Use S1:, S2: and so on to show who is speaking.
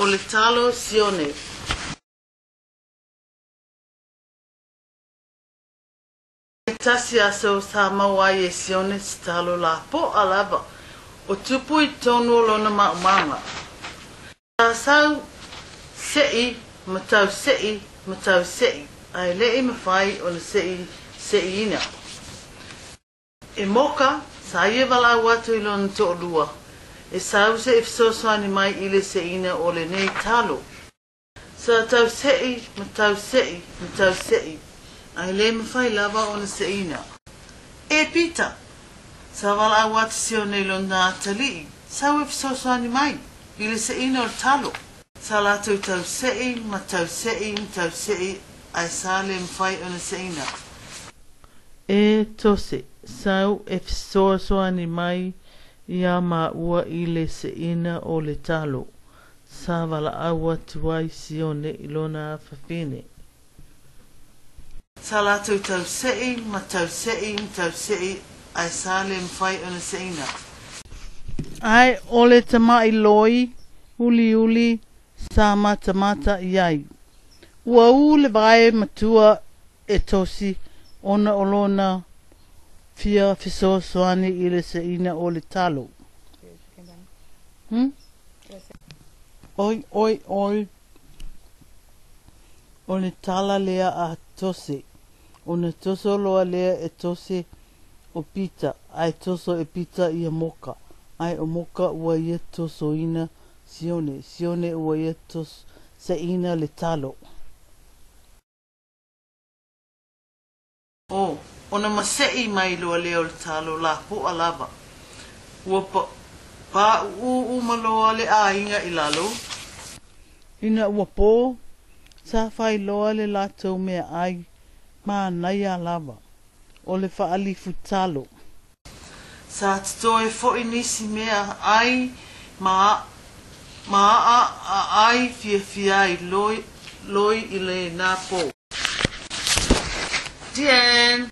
S1: O le talo Sione. Tasi aso sa maua ai e Sione se talo lapoa lava o tupu i totonu o lona maumaga. Sa sau se'i ma tau se'i ma tau se'i, ae le i mafai ona se'i se'iina. E Moka, sa ia valaau atu i lona to'alua, e sau se i fesoasoani mai i le se'iina o lenei talo. Sa tau se'i ma tau se'i ma tau se'i, ae le mafai lava ona se'iina. E Pita! Sa valaau atu Sione i lona atalii, sau e fesoasoani mai i le se'iina o le talo. Sa latou tau se'i ma tau se'i ma tau se'i ae sa le mafai ona se'iina. E Tose, sau e fesoasoani mai iā māua i le se'iina o le talo. Sa valaau atu ai Sione i lona afafine. Sa latou tau se'i ma tau se'i ma tau se'i ae sa le mafai ona se'iina. Ae o le tama'i loi uliuli sa matamata i ai. Ua ū le vae matua e Tosi ona o lona fia fesoasoani i le se'iina o le talo. Oi, oi, oi, o le tala lea a Tose. Ona toso loa lea e Tose o Pita, ae toso e Pita ia Moka, ae o Moka ua ia tosoina Sione, Sione ua ia se'iina le talo. O, ona mase'i mai loa lea o le talo lapoa lava. Ua paʻuʻu uma loa le aiga i lalo. Ina ua po, sa fai loa le latou meaai manaia lava, o le faalifu talo. Sa totoe foi nisi mea ai ma a'a a ai fiafia ai loi i lena po. The end.